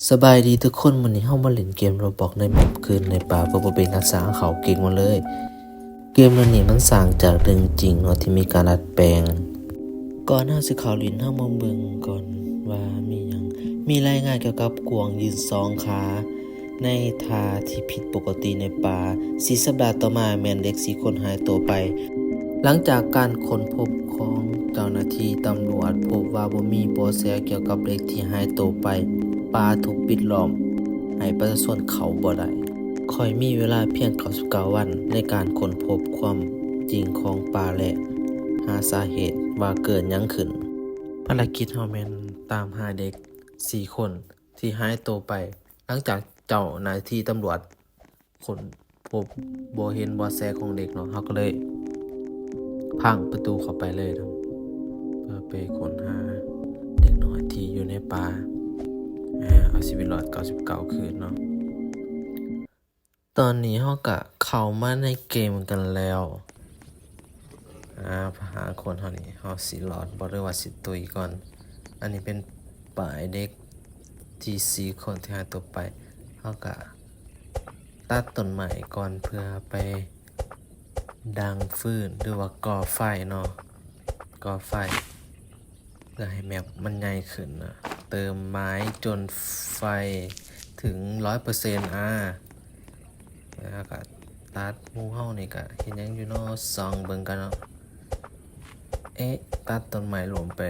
ສະບາຍດີທຸກຄົນ, ມື້ນີ້ເຮົາມາຫຼິ້ນເກມໂຣບັອກໃນແມັບຄືນໃນປ່າ ເພື່ອບໍ່ເປັນການສ້າງເຂົ້າເກັ່ງມາເລີຍ. ເກມເລື່ອງນີ້ມັນສ້າງຈາກເລື່ອງຈິງເນາະ ທີ່ມີການດັດແປງ. ກ່ອນເຮົາຊິເຂົ້າຫຼິ້ນ ເຮົາມາເບິ່ງກ່ອນວ່າມີຫຍັງ. ມີລາຍງານກ່ຽວກັບກວາງຢືນສອງຂາ ໃນທ່າທີ່ຜິດປົກກະຕິໃນປ່າ. ສີ່ສັບດາຕໍ່ມາແມ່ນເດັກສີ່ຄົນຫາຍຕົວໄປ. ຫຼັງຈາກການຄົ້ນພົບຂອງເຈົ້າໜ້າທີ່ຕຳຫຼວດ ພົບວ່າບໍ່ມີເບາະແສກ່ຽວກັບເດັກທີ່ຫາຍຕົວໄປ, ປ່າຖືກປິດລ້ອມໃຫ້ປະຊາຊົນເຂົ້າບໍ່ໄດ້. ຂ້ອຍມີເວລາພຽງເກົ້າສິບເກົ້າວັນໃນການຄົ້ນພົບຄວາມຈິງຂອງປ່າ ແລະ ຫາສາເຫດວ່າເກີດຫຍັງຂຶ້ນ. ພາລະກິດເຮົາແມ່ນຕາມຫາເດັກສີ່ຄົນ ທີ່ຫາຍໂຕໄປ. ຫຼັງຈາກເຈົ້າໜ້າທີ່ຕຳຫຼວດຄົ້ນພົບບໍ່ເຫັນເບາະແສຂອງເດັກເນາະ, ເຮົາກໍເລີຍພັງປະຕູເຂົ້າໄປເລີຍເນາະ ເພື່ອໄປຄົ້ນຫາເດັກນ້ອຍທີ່ຢູ່ໃນປ່າ ເອົາຊີວິດລອດເກົ້າສິບເກົ້າຄືນເນາະ. ຕອນນີ້ເຮົາກະເຂົ້າມາໃນເກມກັນແລ້ວ. ອາ ຫາຄົນເຮົານີ້ ເຮົາຊິລອດບໍ່ ຫຼືວ່າຊິຕຸຍກ່ອນ? ອັນນີ້ເປັນປ້າຍເດັກທີ່ສີ່ຄົນທີ່ຫາຍຕົວໄປ. ເຮົາກະຕັດຕົ້ນໄມ້ກ່ອນ ເພື່ອໄປດັງຟືນ ຫຼືວ່າກໍ່ໄຟເນາະ, ກໍ່ໄຟ. ເພື່ອໃຫ້ແມັບມັນໃຫຍ່ຂຶ້ນນະ, ເຕີມໄມ້ຈົນໄຟເຖິງຮ້ອຍເປີເຊັນ ອາ ແລ້ວກະຕັດ. ໝູ່ເຮົານີ້ກະເຮັດຫຍັງຢູ່ເນາະ? ສ່ອງເບິ່ງກັນເນາະ. ເອະ ຕັດຕົ້ນໄມ້ລົ້ມໄປ.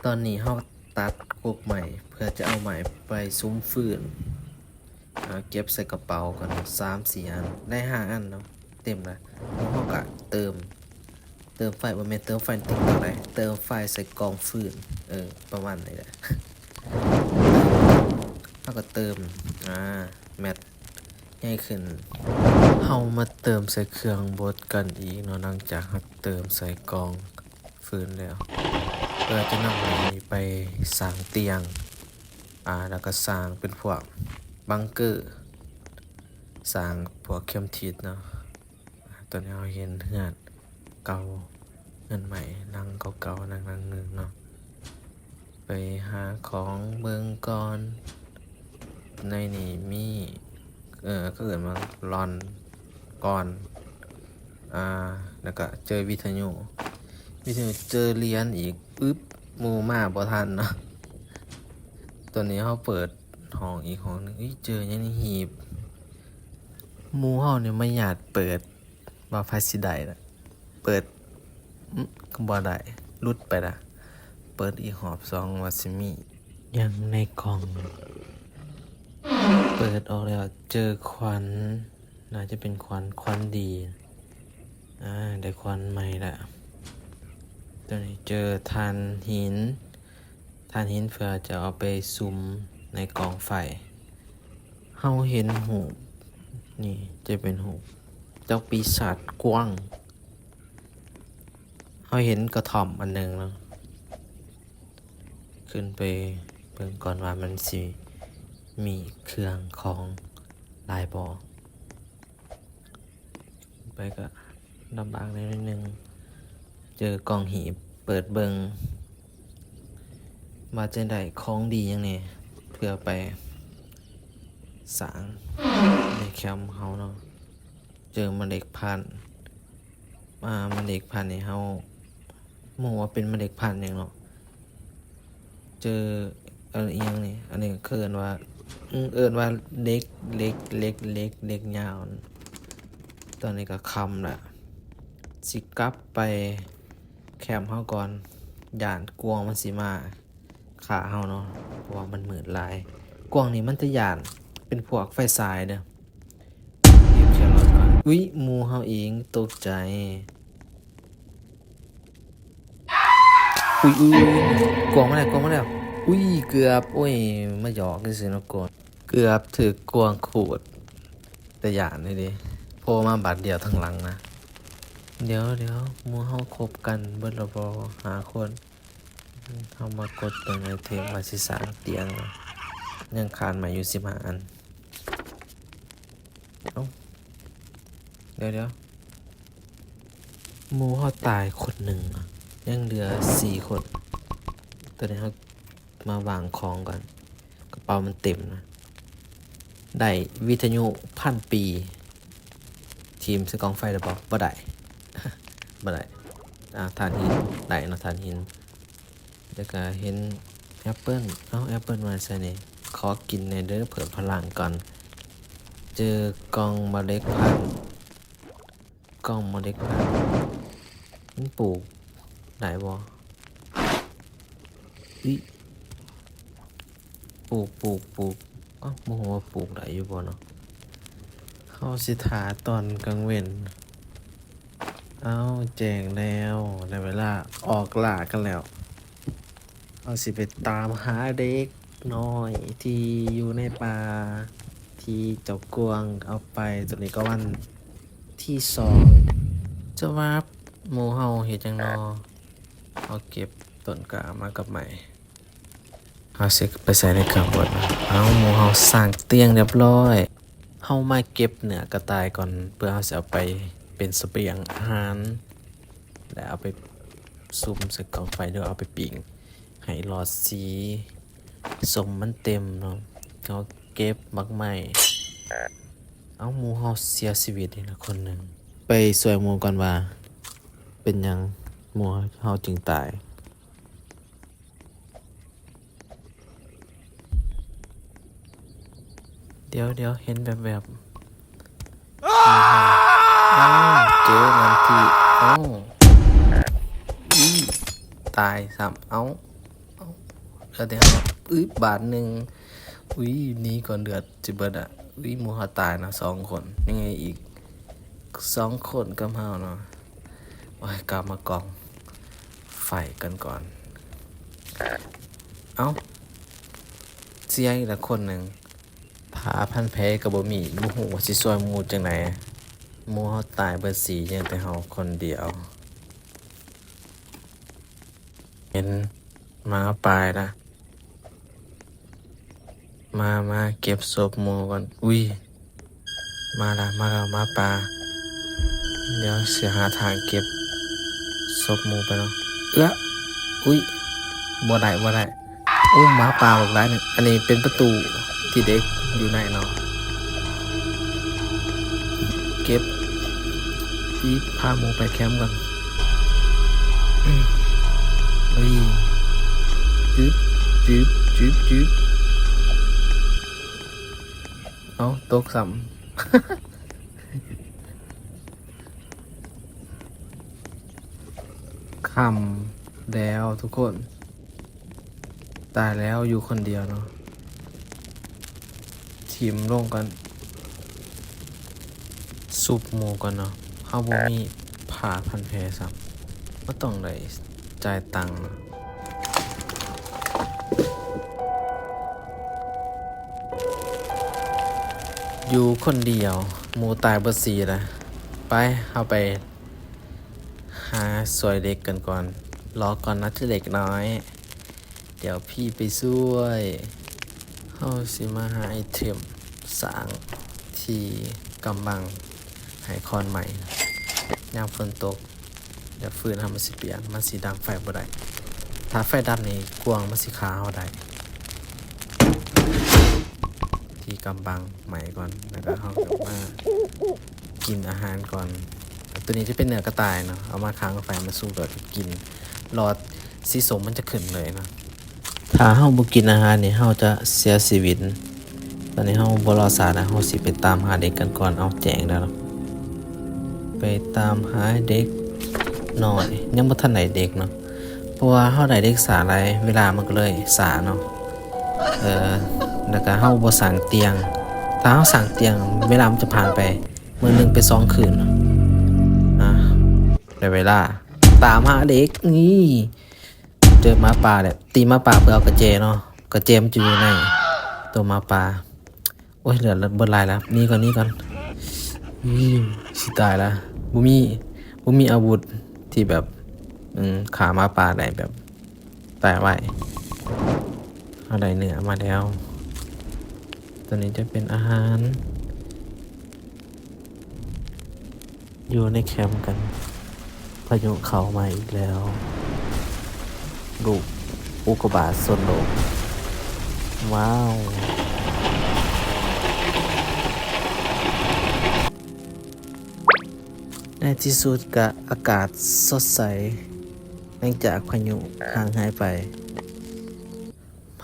ຕອນນີ້ເຮົາຕັດກົກໄມ້ ເພື່ອຈະເອົາໄມ້ໄປສຸມຟືນ. ເກັບໃສ່ກະເປົາກ່ອນເນາະ ສາມສີ່ອັນ ໄດ້ຫ້າອັນເນາະ ເຕັມລະ. ເຮົາກະເຕີມ ເຕີມໄຟ ບໍ່ແມ່ນເຕີມໄຟໃນ TikTok ໃດ ເຕີມໄຟໃສ່ກອງຟືນ ເອີ ປະມານນີ້ແຫຼະ. ເຮົາກະເຕີມ ອາ ແມັບໃຫຍ່ຂຶ້ນ. ເຮົາມາເຕີມໃສ່ເຄື່ອງບົດກັນອີກເນາະ ຫຼັງຈາກເຮົາເຕີມໃສ່ກອງຟືນແລ້ວ ເພື່ອຈະນຳໄມ້ນີ້ໄປສ້າງຕຽງ ອາ ແລ້ວກໍສ້າງເປັນພວກບັງເກີ ສ້າງພວກເຂັມທິດເນາະ. ຕອນນີ້ເຮົາເຫັນເຮືອນເກົ່າ ເຮືອນໄມ້ຫຼັງເກົ່າໆ ຫຼັງໆໜຶ່ງເນາະ. ໄປຫາຂອງເບິ່ງກ່ອນ. ໃນນີ້ມີ ເອີ ເຂົາເອີ້ນວ່າລອນກອນ ອາ ແລ້ວກະເຈີວິທະຍຸ ວິທະຍຸ ເຈີຫຼຽນອີກ ອຶບ ໝູ່ມາບໍ່ທັນເນາະ. ຕອນນີ້ເຮົາເປີດຫ້ອງອີກຫ້ອງໜຶ່ງ ເອີ ເຈີຫຍັງນີ້ ຫີບ. ໝູ່ເຮົານີ້ມາຍາດເປີດ ວ່າໃຜຊິໄດ້ລະ ເປີດ ອື ກໍບໍ່ໄດ້ ຫຼຸດໄປລະ. ເປີດອີກຮອບສອງວ່າຊິມີຫຍັງໃນກ່ອງ. ເປີດອອກແລ້ວເຈີຂວັນ ໜ້າຈະເປັນຂວັນ ຂວັນດີ ອາ ໄດ້ຂວັນໃໝ່ລະ. ຕົວນີ້ເຈີຖ່ານຫີນ ຖ່ານຫີນເພື່ອຈະເອົາໄປສຸມໃນກອງໄຟ. ເຮົາເຫັນຮູບ ນີ້ຈະເປັນຮູບເຈົ້າປີສາດກວາງ. ເຮົາເຫັນກະທ່ອມອັນໜຶ່ງເນາະ. ຂຶ້ນໄປເບິ່ງກ່ອນວ່າມັນຊິມີເຄື່ອງຂອງຫຼາຍບໍ່. ໄປກໍລຳບາກແດ່ໜ້ອຍໜຶ່ງ. ເຈີກ່ອງຫີບ ເປີດເບິ່ງວ່າຈະໄດ້ຂອງດີຫຍັງແດ່ ເພື່ອໄປສ້າງໃນແຄມເຮົາເນາະ. ເຈີມະເລັດພັນ ອາ ມະເລັດພັນນີ້ ເຮົາບໍ່ຮູ້ວ່າເປັນມະເລັດພັນຫຍັງເນາະ. ເຈີ ເອີ ອີຫຍັງນີ້ ອັນນີ້ເຂົາເອີ້ນວ່າ ອື ເອີ້ນວ່າເຫຼັກ ເຫຼັກ ເຫຼັກ ເຫຼັກ ເຫຼັກຍາວ. ຕອນນີ້ກໍຄ່ຳລະ ຊິກັບໄປແຄມເຮົາກ່ອນ ຢ້ານກວາງມັນຊິມາຂ້າເຮົາເນາະ ເພາະວ່າມັນມືດຫຼາຍ. ກວາງນີ້ມັນຈະຢ້ານເປັນພວກໄຟສາຍເດີ້. ອຸ້ຍ ໝູ່ເຮົາເອງຕົກໃຈ. ອຸ້ຍ ອຸ້ຍ ກວາງມາແລ້ວ ກວາງມາແລ້ວ. ອຸ້ຍ ເກືອບ ໂອ້ຍ ມາຫຍອກຊື່ໆເນາະ ກວາງ. ເກືອບຖືກກວາງຂູດ ແຕ່ຢ້ານເດ້ ໂພມາບາດດຽວທາງຫຼັງນະ. ດຽວໆ ໝູ່ເຮົາຄົບກັນເບິດແລ້ວບໍ່ ຫ້າຄົນ? ເຮົາມາກົດເບິ່ງໄອເທັມວ່າຊິສ້າງຕຽງ ຍັງຂາດໄມ້ຢູ່ສິບຫ້າອັນ. ເອົ້າ ດຽວໆ ໝູ່ເຮົາຕາຍຄົນໜຶ່ງ ຍັງເຫຼືອສີ່ຄົນ. ຕອນນີ້ເຮົາມາວາງຂອງກ່ອນ ກະ ເປົ່າມັນເຕັມນະ. ໄດ້ວິທະຍຸພັນປີ ຖິ້ມໃສ່ກອງໄຟໄດ້ບໍ່? ບໍ່ໄດ້ ບໍ່ໄດ້. ອ່າ ຖ່ານຫີນ ໄດ້ເນາະ ຖ່ານຫີນ. ແລ້ວກະເຫັນແອັບເປິ້ນ. ເອົ້າ ແອັບເປິ້ນມາໃສນີ້? ຂໍກິນແດ່ເດີ ເພີ່ມພະລັງກ່ອນ. ເຈີກ່ອງໝາກເຫຼັກພັນ ກ່ອງໝາກເຫຼັກພັນ ມັນປູກໄດ້ບໍ່? ອີ ປູກ ປູກ ປູກ. ເອົ້າ ບໍ່ຮູ້ວ່າປູກໄດ້ຢູ່ບໍ່ເນາະ. ເຮົາຊິຖ້າຕອນກາງເວັນ. ເອົ້າ ແຈ້ງແລ້ວ ໄດ້ເວລາອອກລ່າກັນແລ້ວ. ເຮົາຊິໄປຕາມຫາເດັກນ້ອຍທີ່ຢູ່ໃນປ່າ ທີ່ເຈົ້າກວາງເອົາໄປ. ໂຕນີ້ກໍວັນທີສອງ. ຈະວ່າໝູ່ເຮົາເຮັດຫຍັງນໍ? ເຮົາເກັບຕົ້ນກ້າມາກັບໄມ້. ເຮົາຊິໄປໃສ່ໃນເຄື່ອງບົດ. ເອົ້າ ໝູ່ເຮົາສ້າງຕຽງຮຽບຮ້ອຍ. ເຮົາມາເກັບເນື້ອກະຕ່າຍກ່ອນ ເພື່ອເຮົາຊິເອົາໄປເປັນສະບຽງອາຫານ ແລະ ເອົາໄປສຸມໃສ່ກອງໄຟ ຫຼືເອົາໄປປີ້ງໃຫ້ຫຼອດສີສົ້ມມັນເຕັມເນາະ. ເຮົາເກັບໝາກໄມ້. ເອົ້າ ໝູ່ເຮົາເສຍຊີວິດອີກແລ້ວຄົນໜຶ່ງ. ໄປຊ່ວຍໝູ່ກ່ອນວ່າເປັນຫຍັງໝູ່ເຮົາຈຶ່ງຕາຍ. ດຽວໆ ເຫັນແວບໆ. ອ້າວ ເຈີນຳທີ່ ເອົ້າ ອີ ຕາຍຊ້ຳ. ເອົ້າ ເອົ້າ ເຫຼືອແຕ່ເຮົາ ອຶບ ບາດໜຶ່ງ. ອຸ້ຍ ໜີກ່ອນເລືອດຊິເບິດອະ. ອຸ້ຍ ໝູ່ເຮົາຕາຍນະສອງຄົນ ຍັງມີອີກສອງຄົນກັບເຮົາເນາະ. ໂອ້ຍ ກັບມາກອງໄຟກັນກ່ອນ. ເອົ້າ ເສຍອີກລະຄົນໜຶ່ງ. ຜ້າພັນແຜກໍບໍ່ມີ ບໍ່ຮູ້ວ່າຊິຊ່ວຍໝູ່ຈັ່ງໃດ. ໝູ່ເຮົາຕາຍເບິດສີ່ ຍັງແຕ່ເຮົາຄົນດຽວ. ເຫັນໝາປ່າລະ. ມາ ມາເກັບສົບໝູ່ກ່ອນ. ອຸ້ຍ ມາລະ ມາລະ ໝາປ່າ. ດຽວຊິຫາທາງເກັບສົບໝູ່ໄປເນາະ. ເອື້ອ ອຸ້ຍ ບໍ່ໄດ້ ບໍ່ໄດ້. ໂອ້ ໝາປ່າບັກຫຼາຍໜຶ່ງ. ອັນນີ້ເປັນປະຕູທີ່ເດັກຢູ່ໃນເນາະ. ເກັບ ອີ ພາໝູ່ໄປແຄມກ່ອນ. ເອີຍ ຈຶບ ຈຶບ ຈຶບ ຈຶບ. ເອົ້າ ຕົກຊ້ຳ. ຄ່ຳແລ້ວທຸກຄົນ. ຕາຍແລ້ວ ຢູ່ຄົນດຽວເນາະ. ຖິ້ມລົງກ່ອນ. ຊຸບໝູ່ກ່ອນເນາະ. ເຮົາບໍ່ມີຜ້າພັນແຜຊ້ຳ. ບໍ່ຕ້ອງໄດ້ຈ່າຍຕັງເນາະ. ຢູ່ຄົນດຽວ ໝູ່ຕາຍເບິດສີ່ລະ. ໄປ ເຮົາໄປຫາຊ່ວຍເດັກກັນກ່ອນ. ລໍກ່ອນນະເດັກນ້ອຍ. ດຽວພີ່ໄປຊ່ວຍ. ເຮົາຊິມາຫາໄອເທັມສ້າງທີ່ກຳບັງໃຫ້ຄອນໄມ້. ຍາມຝົນຕົກ ດຽວຟືນເຮົາມັນຊິປຽກ ມັນຊິດັງໄຟບໍ່ໄດ້. ຖ້າໄຟດັບນີ້ ກວາງມັນຊິຂ້າເຮົາໄດ້. ທີ່ກຳບັງໄມ້ກ່ອນ ແລ້ວກໍເຮົາກໍມາກິນອາຫານກ່ອນ. ໂຕນີ້ຈະເປັນເນື້ອກະຕ່າຍເນາະ ເອົາມາຄ້າງໄຟ ເອົາມາສຸກ ແລ້ວກໍກິນ. ຫຼອດ ສີສົ້ມມັນຈະຂຶ້ນເລີຍເນາະ. ຖ້າເຮົາບໍ່ກິນອາຫານນີ້ ເຮົາຈະເສຍຊີວິດ. ຕອນນີ້ເຮົາບໍ່ລໍຊ້າແລ້ວ ເຮົາຊິໄປຕາມຫາເດັກກັນກ່ອນ. ເອົາ ແຈ້ງແລ້ວເນາະ. ໄປຕາມຫາເດັກນ້ອຍ ຍັງບໍ່ທັນໄດ້ເດັກເນາະ ເພາະວ່າເຮົາໄດ້ເດັກຊ້າຫຼາຍ ເວລາມັນກໍເລີຍຊ້າເນາະ. ເອີ ແລ້ວກໍເຮົາບໍ່ສ້າງຕຽງ. ຖ້າເຮົາສ້າງຕຽງ ເວລາມັນຈະຜ່ານໄປ ມື້ໜຶ່ງເປັນສອງຄືນ. ອ່າ ໄດ້ເວລາຕາມຫາເດັກ. ນີ້ ເຈີໝາປ່າແຫຼະ ຕີໝາປ່າເພື່ອເອົາກະແຈເນາະ. ກະແຈມັນຈະຢູ່ໃນໂຕໝາປ່າ. ໂອ້ຍ ເລືອດເບິດຫຼາຍລະ ໜີກ່ອນ ໜີກ່ອນ. ອື ຊິຕາຍລະ. ບໍ່ມີ ບໍ່ມີອາວຸດທີ່ແບບ ອື ຂ້າໝາປ່າໄດ້ແບບຕາຍໄວ. ເຮົາໄດ້ເນື້ອມາແລ້ວ. ໂຕນີ້ຈະເປັນອາຫານ. ຢູ່ໃນແຄມກັນ. ພາຍຸເຂົ້າມາອີກແລ້ວ. ລູກອຸກກາບາດຊົນໂລກ. ໂອ ວ້າວ ໃນທີ່ສຸດກະອາກາດສົດໃສ ຫຼັງຈາກພາຍຸຫ່າງຫາຍໄປ.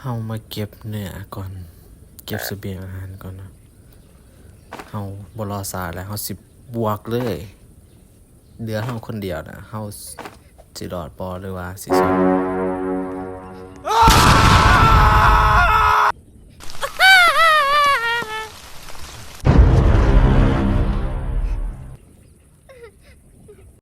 ເຮົາມາເກັບເນື້ອກ່ອນ ເກັບສະບຽງອາຫານກ່ອນເນາະ. ເຮົາບໍ່ລໍຊ້າແລ້ວ ເຮົາຊິບວກເລີຍ. ເຫຼືອເຮົາຄົນດຽວນະ ເຮົາຊິລອດບໍ່ ຫຼືວ່າຊິຊຸດ?